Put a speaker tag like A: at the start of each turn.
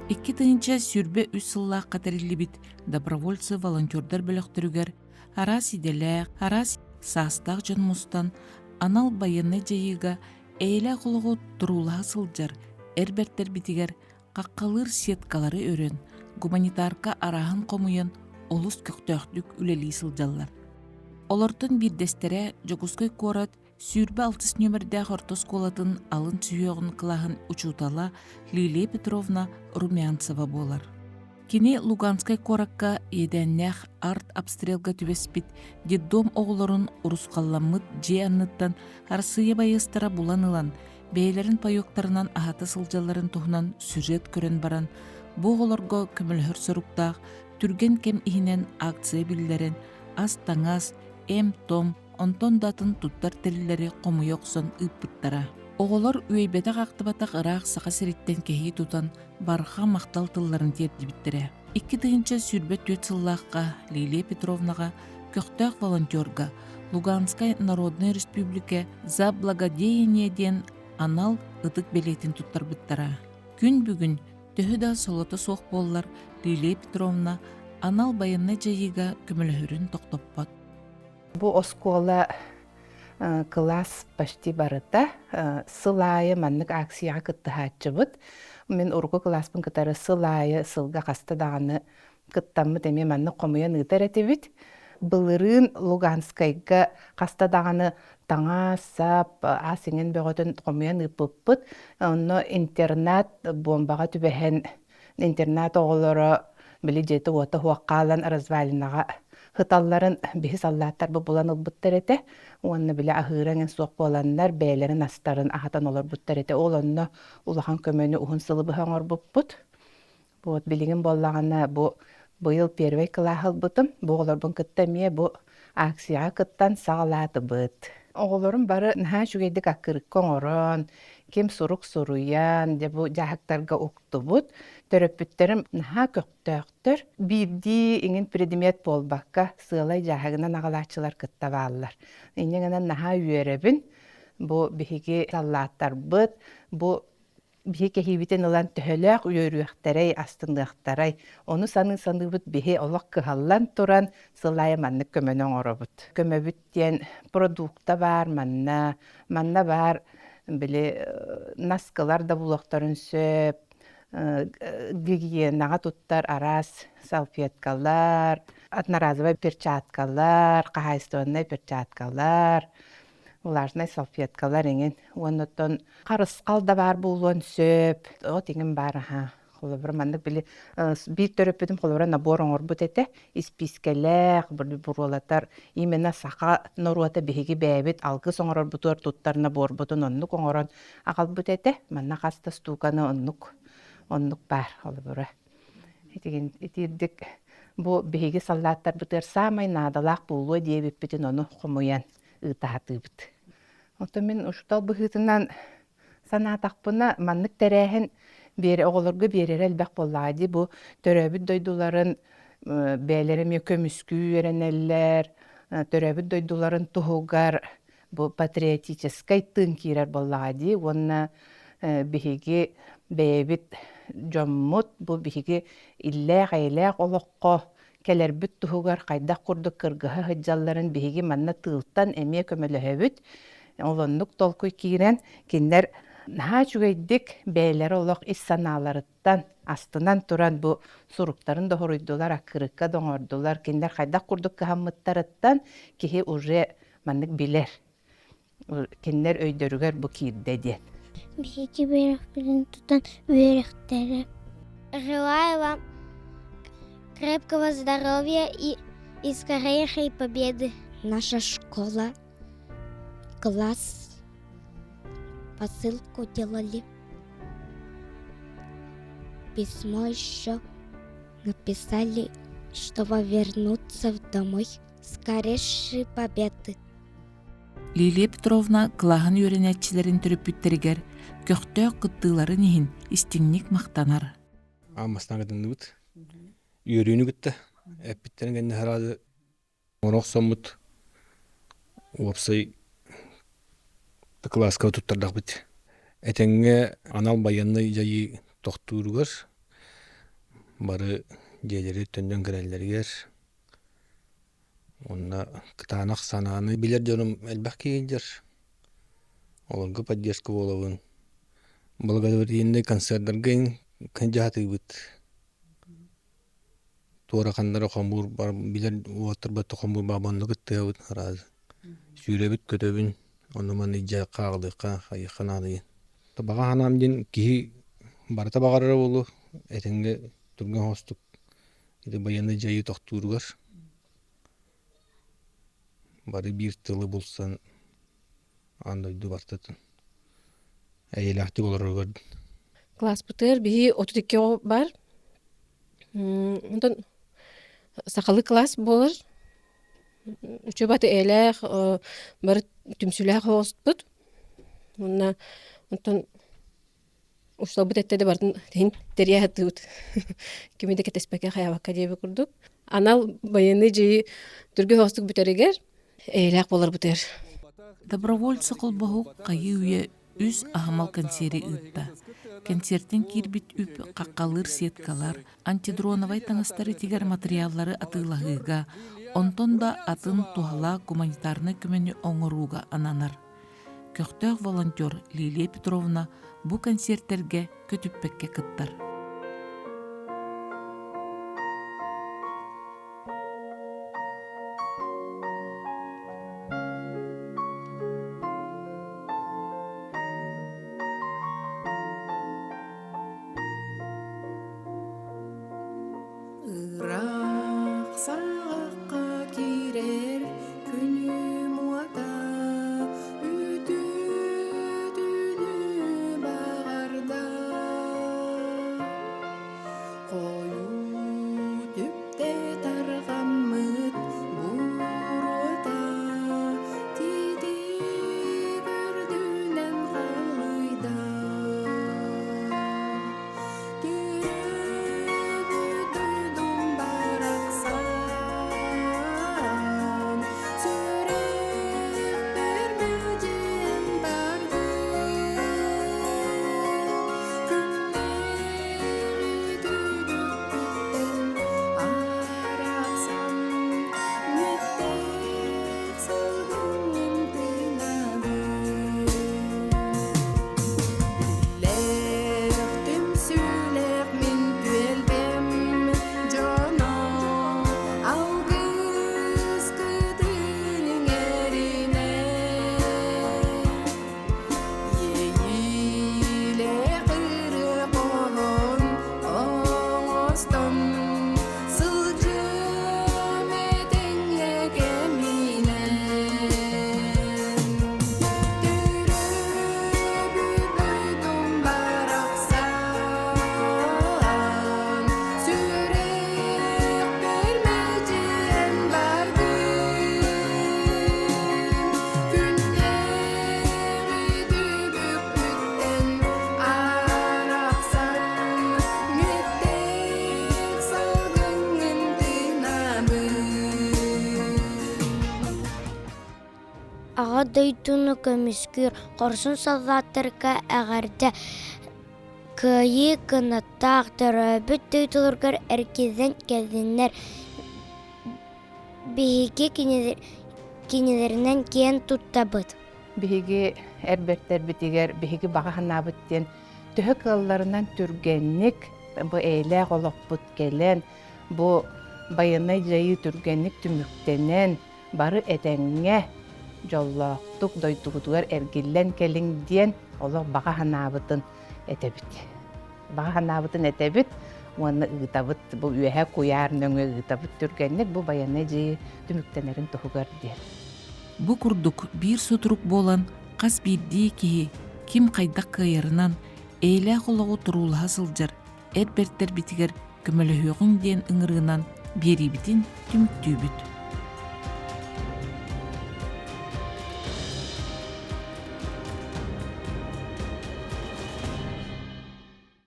A: 2023 сыллаахха тэриллибит добровольцы волонтердар бөлөхтөрүгэр араас идэлээх, араас саастаах дьон мустан анал байыаннай дьайыыга эйэлээх олоҕу туруулаһа сылдьар эр бэртэрбитигэр хаххалыыр сеткалары өрөн, гуманитарка арааһын хомуйан олус көхтөөхтүк үлэлии сылдьаллар. Олортон биирдэстэрэ Дьокуускай куорат 26 нүөмэрдээх орто оскуолатын алын сүһүөҕүн кылааһын учуутала Лилия Петровна Румянцева буолар. Кини Луганскай куоракка иэдээннээх арт-обстрелга түбэспит детдом оҕолорун урусхалламмыт дьиэ анныттан Арассыыйа байыастара булан ылан, бэйэлэрин паёктарынан аһата сылдьалларын туһунан сюжет көрөн баран, бу оҕолорго көмөлөһөр соруктаах түргэн кэм иһинэн акция биллэрэн, ас-таҥас, эм-том, онтон да атын туттар тэриллэри хомуйа охсон ыыппыттара. Оҕолор үөйбэтэх-ахтыбатах ыраах Саха сириттэн кэһии тутан, барҕа махтал тылларын тиэрдибиттэрэ. 2024 сыллаахха Лилия Петровнаҕа көхтөөх волонтерга Луганскай Народнай Республика «За благодеяние» диэн анал ытык бэлиэтин туттарбыттара. Күн бүгүн төһө да солото суох буоллар, Лилия Петровна анал байыаннай дьайыыга көмөлөһөрүн тохтоппот.
B: Бу оскуола кылаас почти барыта сыл аайы маннык акцияҕа кыттыһааччыбыт. Мин урукку кылааспын кытары сыл аайы сылга хаста даҕаны кыттаммыт эмиэ маннык хомуйан ыытар этибит. Былырыын Луганскайга хаста даҕаны таҥас, сап, ас иҥин бөҕөтүн хомуйан ыыппыппыт. Онно интернат буомбаҕа түбэһэн интернат оҕолоро били дьиэтэ-уота суох хаалан развалинаҕа сыталларын биһи саллааттарбыт булан ылбыттар этэ уонна били аһыыра эҥин суох буоланнар бэйэлэрин астарын аһатан олорбуттар этэ. Ол онно улахан көмөнү уһун сылы быһа оҥорбуппут. Вот билигин буоллаҕына бу быйыл первый кылааһы ылбытым. Бу оҕолорбун кытта эмиэ бу акцияҕа кыттан саҕалаатыбыт. Оҕолорум бары наһаа үчүгэйдик аккырыыкка оҥорон, ким сурук суруйан, дьэ бу дьааһыктарга уктубут. Төрөппүттэрим наһаа көхтөөхтөр. Биирдии иҥин предмет буолбакка, сыалай дьааһыгынан аҕалааччылар кытта бааллар. Инньэ гынан наһаа үөрэбин. Бу биһиги саллааттарбыт, бу биһи кэһиибитин ылан төһөлөөх үөрүөхтэрэй, астыныахтарай. Ону саныы-саныыбыт биһи олох кыһаллан туран сыл аайы маннык көмөнү оҥоробут. Көмөбүт диэн продукта баар манна, манна баар били наскылар да булуохтарын сөп, гигиенаҕа туттар араас салфеткалар, одноразовай перчаткалар, хаһаайыстыбаннай перчаткалар, влажнай салфеткалар эҥин. Уонна оттон харысхал да баар буолуон сөп. От иҥин баар аһаа. Холобура маннык били биир төрөппүтүм холобура набор оҥорбут этэ. Испиискэлээх, буруолатар именно саха норуота биһиги бэйэбит алгыс оҥорорбутугар туттар наборбутун оннук оҥорон аҕалбыт этэ. Манна хас да стуканы оннук оннук баар холобура. Итигин итиирдик бу биһиги саллааттарбытыгар саамай наадалаах буолуо диэбиппитин ону хомуйан ыытаатыыбыт. Оттон мин учуутал быһыытынан санаатахпына, маннык тэрээһин биэрэ оҕолорго биэрэрэ элбэх буоллаҕа дии. Бу төрөөбүт дойдуларын бэйэлэрэ эмиэ көмүскүү үөрэнэллэр, төрөөбүт дойдуларын туһугар бу патриотическай тыын киирэр буоллаҕа дии уонна биһиги бэйэбит дьоммут бу биһиги иллээх-эйэлээх олоххо кэлэрбит туһугар хайдах курдук кыргыһа сылдьалларын биһиги манна тыылтан эмиэ көмөлөһөбүт. Ол оннук толкуй киирэн, кинилэр наһаа үчүгэйдик бэйэлэрэ олох ис санааларыттан астынан туран бу суруктарын да хоруйдулар, аккырыыкка да оҥордулар. Кинилэр хайдах курдук кыһаммыттарыттан киһи уже маннык билэр. Кинилэр өйдөрүгэр бу киирдэ диэн.
C: Биһиги үөрэхпитин тутан үөрэхтэрэ. Желаю вам крепкого здоровья и, и скорейшей победы. Наша школа, класс, посылку делали. Письмо еще написали, чтобы вернуться домой скорейшей победы.
A: Лилия Петровна кылааһын үөрэнээччилэрин төрөппүттэригэр көхтөөх кыттыыларын иһин истиҥник махтанар.
D: Аан бастаан кытынныбыт. Үөрүүнү кытта эппиттэрин кэннэ сразу оҥоро охсоммут уопсай кылааска туттардахпыт. Этэҥҥэ анал байыаннай дьайыы тохтууругар. Бары дьиэлэри төннөн кэлэллэригэр уонна кытаанах санааны билэр дьонум элбэх киһи сылдьар. Олорго поддержка буолабын. Благотворительнай концердарга дьаһатыыбыт. Туора ханнары хомуур бар билэр уолаттарбыт хомуур баба онно кыттыһабыт араас. Сүүрэбит көтөбүн онно-маны илдьэ хааҕылыахха хайыахха наадыйын. Баҕа санаам диэн киһи барыта баҕарара буолуо этэҥҥэ түргэн оҥостук ити байыаннай дьайыы тохтууругар бары биир тылы булсан аан дойду барытын эйэлээхтик олороругар
E: Класспытыгар биһи 32 оҕо баар. Онтон сахалыы класс буолар. Үчүгэй эйэлээх, бары түмсүүлээх оҕоспут. Уонна онтон Усталбыт эттэ да барытын иһин тэрийэ сатыыбыт. Кими да кэтэспэккэ хайаабакка диэбит курдук. Анал байыаннай дьайыы түргэн соҕустук бүтэригэр эйэлээх буоларбытыгар.
A: Добровольцы холбоһук хайыы-үйэ үс аһымал кэнсиэри ыытта. Кэнсиэртэн киирбит үп хаххалыыр сеткалар, антидроновай таҥастары тигэр матырыйааллары атыылаһыыга, онтон да атын туһалаах гуманитарнай көмөнү оҥорууга ананар. Көхтөөх волонтер Лилия Петровна бу кэнсиэртэргэ көтүппэккэ кыттар.
F: Ыраах саҕахха киирэр күнүм уота үтүөтүнү баҕарда. Хойуу түптэ тарҕаммыт буруота титиик үрдүнэн халыйда. Төрөөбүт дойдум барахсан, сүрэхпэр мэлдьи бардын. Күннээҕи түбүкпүттэн арахсан, мүттээх салгыным тыынабын. Үллээх түмсүүлээх мин түөлбэм дьоно алгыс кытын иҥэринэ иэйиилээх ырыа хоһоон оҥостон сылдьыам этэҥҥэ кэминэн Төрөөбүт дойдум барахсан, сүрэхпэр мэлдьи бардын. Күннээҕи түбүкпүттэн арахсан, мүөттээх салгыҥҥын тыынабын.
C: Аҕа дойдуну көмүскүүр хорсун саллааттарга эҕэрдэ Кыайыы кынаттаах төрөөбүт дойдуларыгар эргиллэн кэллиннэр, биһиги кинилэринэн киэн туттабыт.
B: Биһиги эр бэртэрбитигэр биһиги баҕа санаабыт диэн төһө кыалларынан түргэнник бу эйэлээх олохпут кэлэн, бу байыаннай дьайыы түргэнник түмүктэнэн, бары этэҥҥэ, дьоллоохтук дойдугутугар эргиллэн кэлиҥ диэн олох баҕа санаабытын этэбит. Баҕа санаабытын этэбит уонна ыытабыт бу үөһэ куйаар нөҥүө ыытабыт түргэнник бу байыаннай дьайыы түмүктэнэрин туһугар диэн.
A: Бу курдук биир сутурук буолан хас биирдии киһи ким хайдах кыайарынан эйэлээх олоҕу туруулаһа сылдьар эр бэртэрбитигэр көмөлөһүөҕүҥ диэн ыҥырыынан биэриибитин түмүктүүбүт.